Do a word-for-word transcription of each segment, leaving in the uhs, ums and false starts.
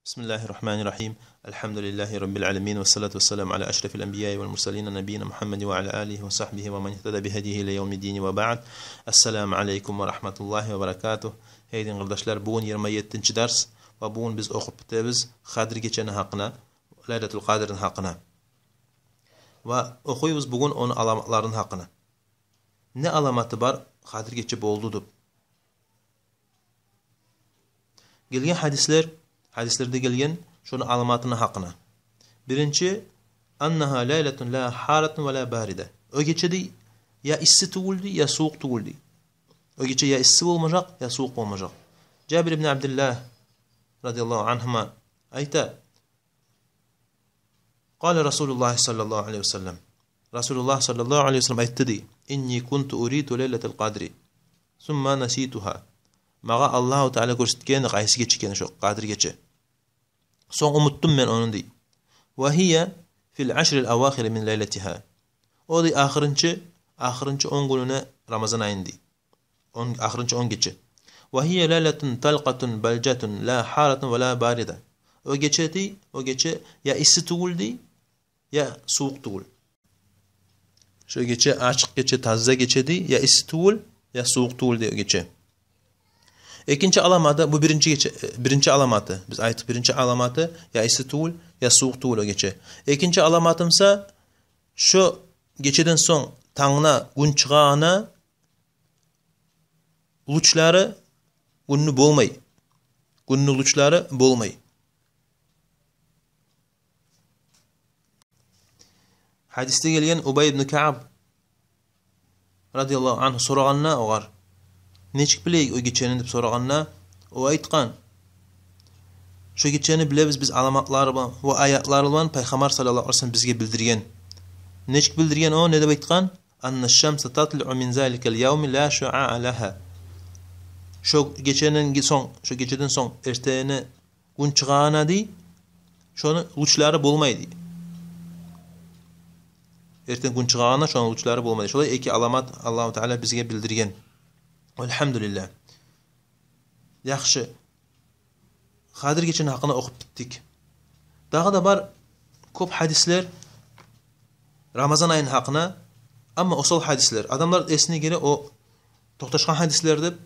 بسم الله الرحمن الرحيم. الحمد لله رب العالمين، والصلاة والسلام على أشرف الأنبياء والمرسلين، نبينا محمد وعلى آله وصحبه ومن اهتدى بهديه إلى يوم الدين، وبعد. السلام عليكم ورحمة الله وبركاته. Гьей дин къардашлар, бугюн йигирма еттинчи дарс ва бугюн биз охуп битебиз Къадир гечени гьакъына, Лайлатул Къадрны гьакъына. Ва охуйбуз бугюн ону аламатларыны гьакъына. Не аламаты бар Къадир гече болду деп? Гелген гьадислер, гьадислерде гелген шону аламатыны гьакъына. Биринчи: «أنها ليلة لا حارة ولا باردة». О гече, дей, я исси тюгюл, дей, я сувукъ тюгюл, дей. О гече я исси болмажакъ, я сувукъ болмажакъ. Жабир ибн Абдиллагь, радияллагьу ангьума, айта: قال رسول الله صلى الله عليه وسلم. Расулуллагь саллаллагьу алайгьи ва саллам айтды, дей: «إني كنت أريت ليلة القدر ثم نسيتها». Магъа Аллагьу Таала гёрсетген къайсы гече экени шо Къадир гече. Сонг унутдум мен ону, дей. «وهي في العشر الأواخر من ليلتها». О, дей, ахырынчы, ахырынчы он гюнюне Рамазан айны, дей. Он, ахырынчы он гече. «وهي ليلة طلقة بلجة لا حارة ولا باردة». О гече, дей, о гече я исси тюгюл, дей, я сувукъ тюгюл. Шо гече ачыкъ гече, таза гече, дей, я исси тюгюл, я сувукъ тюгюл, дей, о гече. Экинчи аламаты, бу биринчи гече, э, биринчи аламаты. Биз айтдыкъ, биринчи аламаты я исси тюгюл, я сувукъ тюгюл о гече. Экинчи аламаты буса, шо гечеден сонг тангда гюн чыгъагъанда лучлары гюнню болмай. Гюнню лучлары болмай. Гьадисде гелген, Убай ибн Кааб, радияллагьу ангьу, сорагъанда огъар: «Нечик билейик о гечени?» — деп сорагъанда, о айтгъан: «Шо гечени билебиз биз аламатлары булан ва аятлары булан, Пайхаммар саллаллагьу алайгьи ва саллам бизге билдирген». Нечик билдирген о, не деп айтгъан? «أن الشمس تطلع من ذلك اليوم لا شعاع لها». Шо гечеден сонг, шо гечеден сонг эртени гюн чыгъагъанда, дей, шону лучлары болмай, дей. Эртен гюн чыгъагъанда шону лучлары болмай, дей. Шолай эки аламат Аллагьу Таала бизге билдирген. Альгьамдулиллагь. Яхшы. Къадир гечени гьакъына охуп битдик. Дагъы да бар кёп гьадислер Рамазан айны гьакъына, амма осал гьадислер. Адамлар эсине геле о токъташгъан гьадислер деп.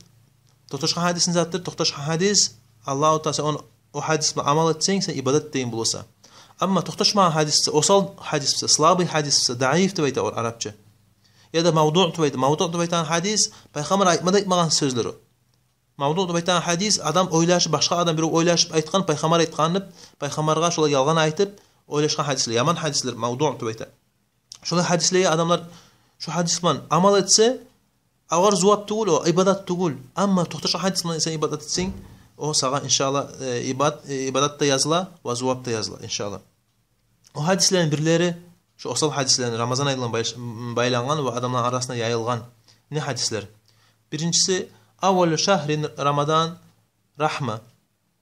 Токъташгъан гьадис не затдыр? Токъташгъан гьадис, Аллагьу Таала, сен ону, о гьадис булан амал этсенг, сен ибадат этген боласан. Амма токъташмагъан гьадис буса, осал гьадис буса, слабый гьадис буса, даиф деп айта олар арапча. Яда мавдуъ деп айта. Мавдуъ деп айтагъан гьадис, Пайхаммар айтма да айтмагъан сёзлер о. Мавдуъ деп айтагъан гьадис, адам ойлашып, башгъа адам бирев ойлашып айтгъан, Пайхаммар айтгъан деп, Пайхаммаргъа шолай ялгъан айтып ойлашгъан гьадислер, яман гьадислер мавдуъ деп айта. Шолай гьадислеге адамлар шо гьадис булан амал этсе, огъар зувап тюгюл о, ибадат тюгюл. Амма токъташгъан гьадис булан сен ибадат этсенг, о сагъа, иншааллагь, э, ибад-, э, ибадат да языла ва зувап да языла, иншааллагь. О гьадислени бирлери, шо осал гьадислени, Рамазан ай булан байлаш-, байлангъан ва адамланы арасына яйылгъан. Не гьадислер? Биринчиси: «أول شهر رمضان رحمة».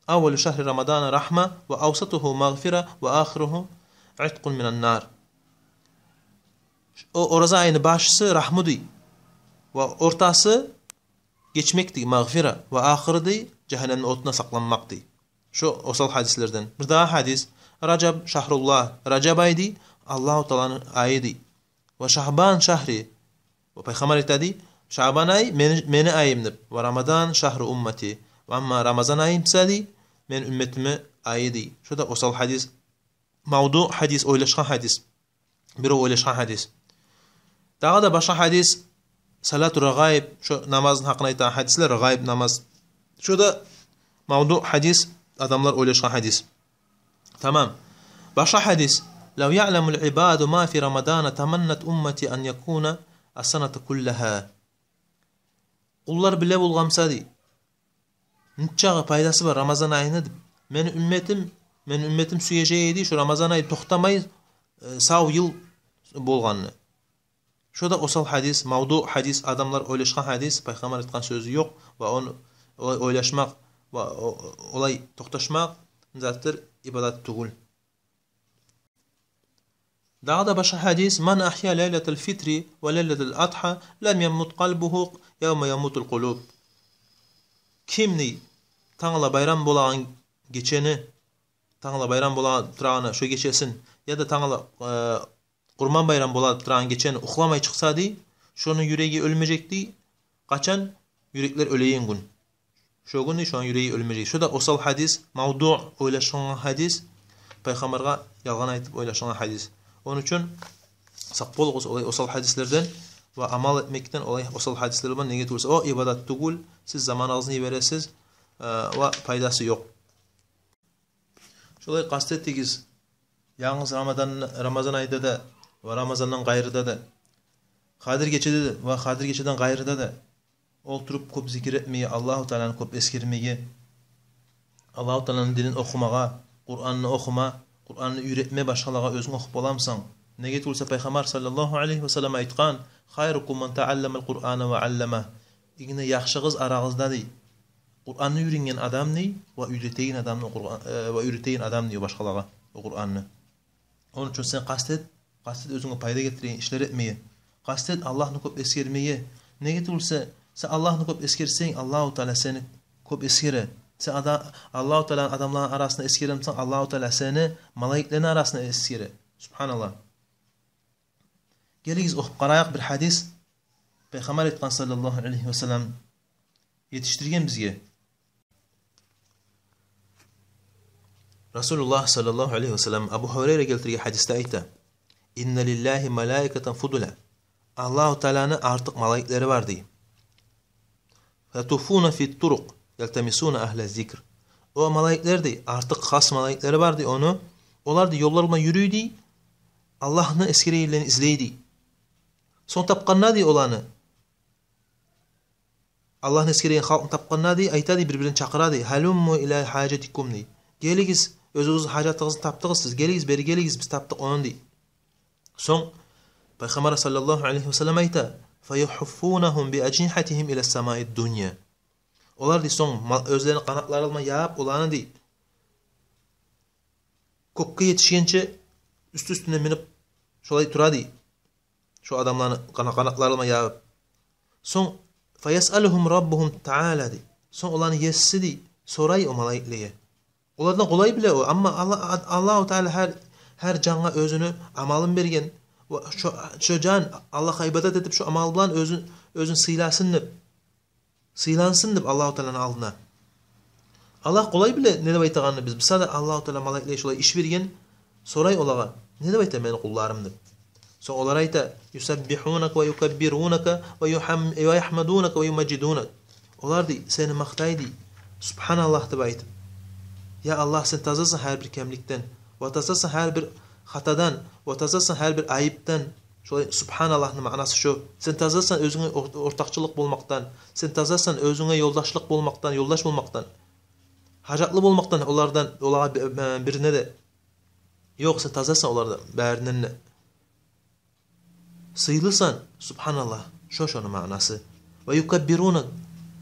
«أول شهر رمضان رحمة وأوسطه مغفرة وآخره عتق من النار». О, ораза айны башысы рагьму, дей, ва ортасы гечмек, дей, магъфира, ва ахыры, дей, жагьаннемни отундан сакъланмакъ, дей. Шо осал гьадислерден. Бирдагъы гьадис: «رجب شهر الله». Ражаб ай, дей, Аллагьу Тааланы айы, дей. «وشعبان شهري». Ва Пайхаммар айта, дей, Шаъбан ай мени, мени айым деп. «ورمضان شهر أمتي». Ва амма Рамазан айы буса, дей, мени умметимни айы, дей. Шо да осал гьадис. Мавдуъ гьадис, ойлашгъан гьадис. Бирев ойлашгъан гьадис. Дагъы да башгъа гьадис, салату рагъаиб, шо намазны гьакъына айтагъан гьадислер, рагъаиб намаз. Шо да мавдуъ гьадис, адамлар ойлашгъан гьадис. Тамам. Башгъа гьадис: «لو يعلم العباد ما في رمضان تمنت أمتي أن يكون السنة كلها». Къуллар биле болгъан буса, дей, нечакъы пайдасы бар Рамазан айны деп, мени умметим, мени умметим сюежек эди шо Рамазан ай токътамай, э, сав йыл болгъанны. Шо да осал гьадис, мавдуъ гьадис, адамлар ойлашгъан гьадис, Пайхаммар айтгъан сёзю ёкъ, ва ону олай ойлашмакъ, ва о-, олай токъташмакъ не затдыр, ибадат тюгюл. Дагъы да башгъа гьадис: «من أحيا ليلة الفطر وليلة الأضحى لم يمت قلبه يوم يموت القلوب». Ким, дей, тангала байрам болагъан гечени тангала байрам бола турагъаны шо гечесин, яда тангала, э, Къурман байрам бола турагъан гечени ухламай чыкъса, дей, шону юреги оьлмежек, дей. Къачан юреклер оьлеген гюн. Шо гюн, дей, шону юреги оьлмежек. Шо да осал гьадис, мавдуъ, ойлашылгъан гьадис, пайхаммаргъа ялгъан айтып ойлашылгъан гьадис. Ону учун сакъ болугъуз олай осал гьадислерден ва амал этмекден олай осал гьадислер булан. Неге тюгюл эсе, о ибадат тюгюл, сиз заманыгъызны йибересиз, э, ва пайдасы ёкъ. Шолай къаст этигиз, янгыз Рамадан, Рамазан айда да ва Рамазандан къайрыда да, Къадир гечеде де ва Къадир гечеден къайрыда да олтуруп кёп зикир этмеге, Аллагьу Тааланы кёп эсгермеге, Аллагьу Тааланы динин охумагъа, Къуранны охума, Къуранны уьйретме башгъалагъа, оьзюнг охуп боламысан. Неге тюгюл эсе, пайхаммар саллаллагьу алайгьи ва саллам айтгъан: «Хайрукум ман таалламал Къурана ва алламагь». Инг де яхшыгъыз арагъызда, дей, Къуранны уьйренген адам, дей, ва уьйретеген адамны, Къуран, э, ва уьйретеген адам, дей, башгъалагъа о Къуранны. Ону учун сен къаст эт, къаст эт оьзюнге пайда гелтиреген ишлер этмеге. Къаст эт Аллагьны кёп эсгермеге. Неге тюгюл эсе, сен Аллагьны кёп эсгерсенг, Аллагьу Таала сени кёп эсгере. Сен ада-, Аллагьу Тааланы адамланы арасында эсгеремисен, Аллагьу Таала сени малайиклени арасында эсгере. Субгьаналлагь. Гелигиз, охуп къарайыкъ бир гьадис. Пайхаммар айтгъан саллаллагьу алайгьи ва саллам етишдирген бизге. Расулуллагь саллаллагьу алайгьи ва саллам Абу Гьурайра гелтирген гьадисде айта: «Инна лиллагьи малаикатан фудула». Аллагьу Тааланы артыкъ малайиклери бар, дей. «Ятуфуна фит турукъ, ялтамисуна агьла зикр». О малайиклер, дей, артыкъ хас малайиклери бар, дей, ону. Олар, дей, ёллар булан юрюй, дей, Аллагьны эсгерегенлени излей, дей. Сонг тапгъанда, дей, оланы, Аллагьны эсгереген халкъны тапгъанда, дей, айта, дей, бир-бирин чакъыра, дей: «Гьалумму ила гьажатикум», дей. «Гелигиз, оьзюгюзню гьажатыгъызны таптыгъыз сиз. Гелигиз, бери гелигиз, биз таптыкъ ону», дей. Сонг пайхаммар саллаллагьу алайгьи ва саллам айта: «Фаюхиффунагьум би ажнигьатигьим ила самаид дунья». Олар, дей, сонг ма-, оьзлерини къанатлары булан ябып оланы, дей, кёкге етишгенче уьст-уьстюне минип, шолай тура, дей. Шо адамланы къана-, къанатлары булан ябып. Сонг, «Фаясъалугьум раббугьум таала», дей. Сонг оланы есиси, дей, сорай о малайиклеге. Олардан къолай биле о, амма Алла-, Аллагьу Таала гьар, гьар жангъа оьзюню амалын берген. Ва шо, шо жан Аллагьгъа ибадат этип, шо амал булан оьзюн, оьзюн сыйласын деп, сыйлансын деп Аллагьу Тааланы алдына. Аллагь къолай биле не деп айтагъанны биз. Буса да Аллагьу Таала малайиклеге шолай иш берген, сорай олагъа: «Не деп айта мени къулларым?» деп. Сонг олар айта: «Юсаббигьунака ва юкаббирунака ва юхам-, ва яхмадунака ва юмажжидунак». Олар, дей, сени макътай, дей, «Субгьаналлагь» деп айтып. «Я Аллагь, сен тазасан гьар бир кемликден, ва тазасан гьар бир хатадан, ва тазасан гьар бир айыпдан». Шолай «Субгьаналлагьны» маънасы шо. Сен тазасан оьзюнге ор-, ортакъчылыкъ болмакъдан, сен тазасан оьзюнге ёлдашлыкъ болмакъдан, ёлдаш болмакъдан, гьажатлы болмакъдан олардан, олагъа би-, би-, бирине де. Ёкъ, сен тазасан олардан барындан да. Сыйлысан, субгьаналлагь, шо шону маънасы. Ва юкаббирунак,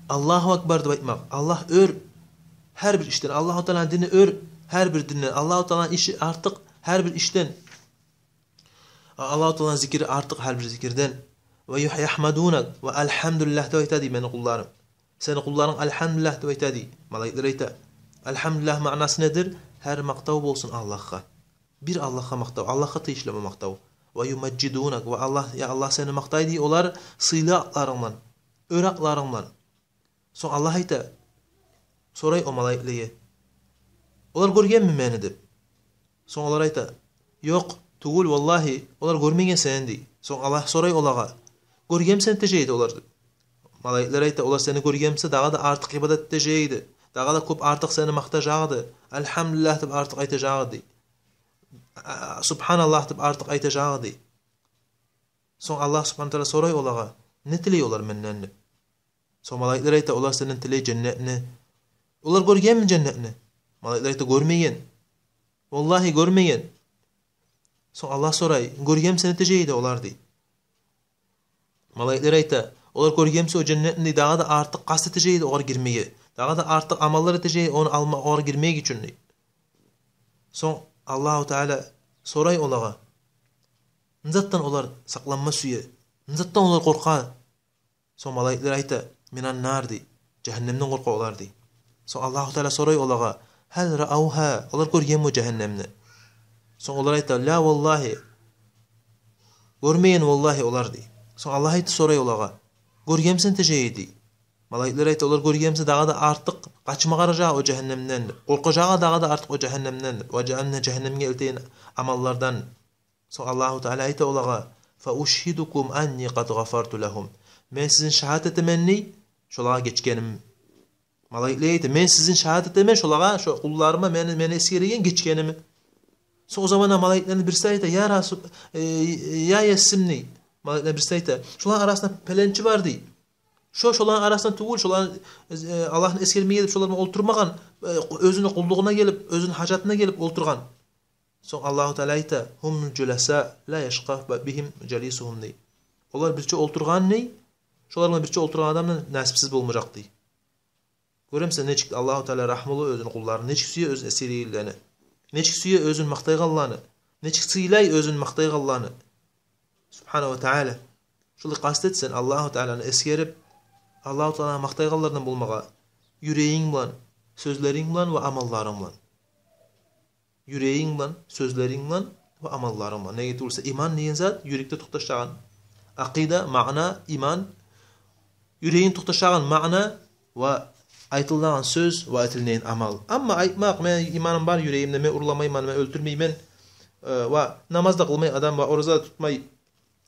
Аллагьу акбар деп айтмакъ. Аллагь оьр гьар бир ишден, Аллагьу Тааланы дини оьр гьар бир динден, Аллагьу Тааланы иши артыкъ гьар бир ишден. А, Аллагьу Тааланы зикри артыкъ гьар бир зикирден. Ва юх-, яхмадунак, ва альгьамдулиллагь деп айта, дей, мени къулларым. Сени къулларынг альгьамдулиллагь деп айта, дей. Малайиклер айта: «Альгьамдулиллагь» маънасы недир? Гьар макътав болсун Аллагьгъа. Бир Аллагьгъа макътав, Аллагьгъа тийишли макътав. Ва юмажжидунак, ва Аллагь, я Аллагь, сени макътай, дей, олар сыйлы атларынг булан, оьр атларынг булан. Сонг Аллагь айта, сорай о малайиклеге: «Олар гёргенми мени?» деп. Сонг олар айта: «Ёкъ, тюгюл, валлагьи, олар гёрмеген сени», дей. Сонг Аллагь сорай олагъа: «Гёргенми сени тежейди олар?» деп. Малайиклер айта: «Олар сени гёрген буса, дагъы да артыкъ ибадат этежек эди, дагъы да кёп артыкъ сени макътажакъ эди, альгьамдулиллагь деп артыкъ айтажакъ эди, а, субгьаналлагь деп артыкъ айтажакъ эди». Сонг Аллагь субгьанагьу ва таала сорай олагъа: «Не тилей олар менден?» деп. Сонг малайиклер айта: «Олар сенден тилей женнетни». «Олар гёргенми женнетни?» Малайиклер айта: «Гёрмеген». «Валлагьи, гёрмеген». Сонг Аллагь сорай: «Гёргенми сени тежейди олар?» дей. Малайиклер айта: «Олар гёргенми сени о женнетни, дагъы да артыкъ къаст этежек эди огъар гирмеге, дагъы да артыкъ амаллар этежек эди ону алма, огъар гирмек учун», дей. Сонг Аллагьу Таала сорай олагъа: «Не затдан олар сакъланма сюе? Не затдан олар къоркъа?» Сонг малайиклер айта: «Минан нар», дей, «Жагьаннемден къоркъа олар», дей. Сонг Аллагьу Таала сорай олагъа: «Гьал раавгьа?» Олар гёргенми о жагьаннемни? Сонг олар айта: «Ла валлагьи, гёрмеген валлагьи олар», — дей. Сонг Аллагь айта, сорай олагъа: «Гёргенмисен тежей?» — дей. Малайиклер айта: «Олар гёргенмисе дагъы да артыкъ къачма къаражакъ о жагьаннемден, къоркъажакъ дагъы да артыкъ о жагьаннемден, о жагьаннем-, жагьаннемге элтеген амаллардан». Сонг Аллагьу Таала айта олагъа: «Фа ушгьидукум анни къад гъафарту лагьум». Мен сизин шагьат этемен, дей, шолагъа гечгеним. Малайиклер айта: «Мен сизин шагьат этемен шолагъа, шо къулларыма, мени, мени эсгереген, гечгеними». Сонг о заманда малайиклени бириси айта: «Я Расул, э, я Есим», — дей. Малайиклени бириси айта: «Шоланы арасында пеленчи бар, — дей. — Шо шоланы арасында тюгюл, шоланы, э, Аллагьны эсгермеге деп шолар булан олтурмагъан, э, оьзюню къуллугъуна гелип, оьзюню гьажатына гелип олтургъан». Сонг Аллагьу Таала айта: «Гьумул жуласа ла яшкъа бигьим жалисугьум», — дей. «Олар бирче олтургъан, — дей, — шолар булан бирче олтургъан адамдан насипсиз болмажакъ», — дей. Гёремисен, нечик Аллагьу Таала рагьмулу оьзюню къулларына, нечик сюе оьзюн эсгерегенлени, нечик сюе оьзюн макътайгъанланы, нечик сыйлай оьзюн макътайгъанланы. Субгьанагьу ва Таала. Шолай къаст этсенг Аллагьу Тааланы эсгерип, Аллагьу Тааланы макътайгъанлардан болмагъа, юрегинг булан, сёзлеринг булан ва амалларынг булан. Юрегинг булан, сёзлеринг булан ва амалларынг булан. Неге тюгюл эсе, иман деген зат юрекде токъташагъан. Акъида, маъна, иман, юрегинг токъташагъан маъна ва айтылагъан сёз ва этилинеген амал. Амма айтмакъ: «Мени иманым бар юрегимде, мен урламайман, мен оьлтюрмеймен, э, ва намаз да къылмай адам, ва ораза да тутмай,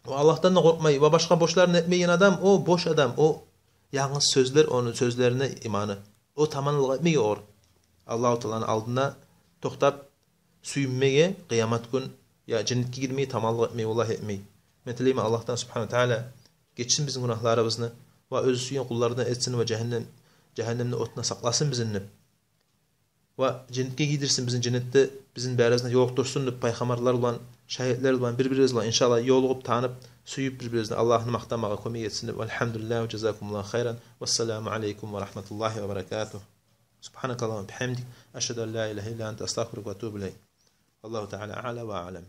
ва Аллагьдан да къоркъмай, ва башгъа борчларын этмейген адам, о бош адам, о янгыз сёзлер, ону сёзлерине иманы. О таманлыкъ этмей огъар Аллагьу Тааланы алдында токътап, сююнмеге къыямат гюн, я женнетге гирмеге таманлыкъ этмей, валлагь, этмей». Мен тилеймен Аллагьдан, Субгьанагьу ва Таала, гечсин бизин гюнагьларыбызны ва оьзю сюйген къулларындан этсин ва жагьаннем, жагьаннемни отундан сакъласын бизин деп. Ва женнетге гийирсин бизин, женнетде бизин барыбызны ёлукъдурсун деп, пайхаммарлар булан, шагьитлер булан, бир-бирибиз булан, иншаАллагь, ёлугъуп, танып, сююп бир-бирибизни, Аллагьны макътамагъа кёмек этсин деп. Ва альгьамдулиллагь, ва жазакумуллагьу хайран. Вассаламу алейкум ва рагьматуллагьи ва баракатугь. Субгьанакаллагьумма ва бигьамдик. Ашгьаду ан ла илагьа илла анта, астагъфирука ва атубу илайк. Валлагьу таала аъла ва аълам.